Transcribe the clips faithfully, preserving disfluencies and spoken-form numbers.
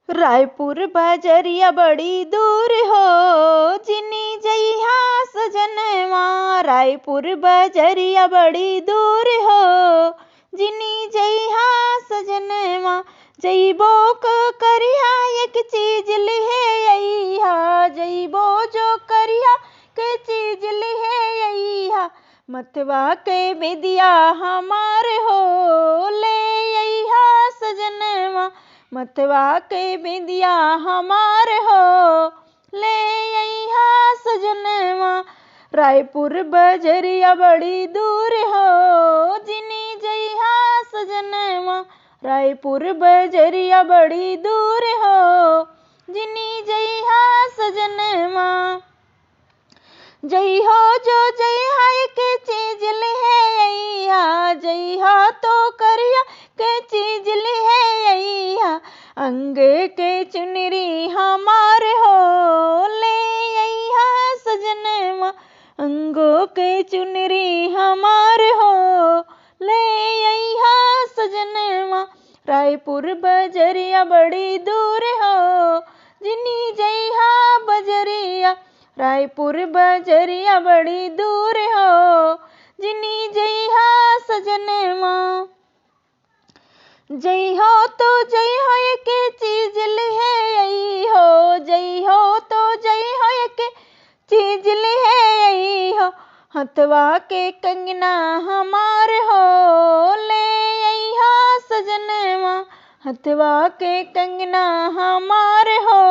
रायपुर बजरिया बड़ी दूर हो, जिनी जइहा सजनवा। रायपुर बजरिया बड़ी दूर हो, जिनी जइहा सजनवा। जइबो क करिहा एक चीज लिहे अइहा, जइबो जो करिहा के चीज लिहे अइहा। मथवा के बिंदिया हमार हो, ले अइहा सजनवा। मथवा के बिंदिया हमार हो, ले अइहा सजनवा। रायपुर बजरिया बड़ी दूर हो, जिनी जइहा सजनवा। रायपुर बजरिया बड़ी दूर हो, जिनी जइहा सजनवा। जइहो जो जइहा एक चीज लिहे अइहा, जइहा तो करिहा के चीज लिहे अइहा। अंग के चुनरी हमार हो, ले अइहा सजनवा। अंगो के चुनरी हमार हो, ले अइहा सजनवा। रायपुर बजरिया बड़ी दूर हो, जिनी जइहा बजरिया। रायपुर बजरिया बड़ी दूर हो, जिनी जइहा सजनवा। जइहो तो जइहो एक चीज लिहे अइहो, जइहो तो जइहो एक चीज लिहे अइहो। हथवा के कंगना हमार हो, ले अइहा सजनवा। हथवा के कंगना हमार हो,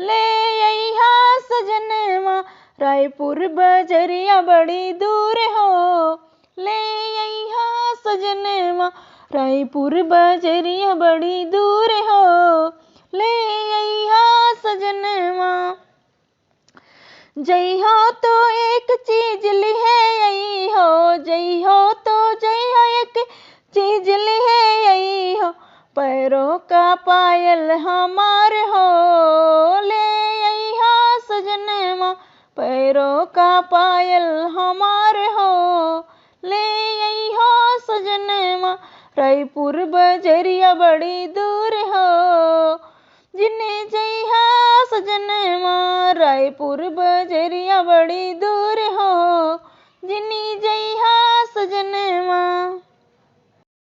ले अइहा सजनवा। रायपुर बजरिया बड़ी दूर हो, ले अइहा सजनवा। रायपुर बजरिया बड़ी दूर हो, ले अइहा सजनवा। जइहो तो एक चीज लिहे अइहो, जइहो तो जइहो एक चीज लिहे अइहो। पैरों का पायल हमार हो, ले अइहा सजनवा। पैरों का पायल हमार हो, ले अइहा सजनवा। रायपुर बजरिया बड़ी दूर हो, जिनी जइहा सजनवा। रायपुर बजरिया बड़ी दूर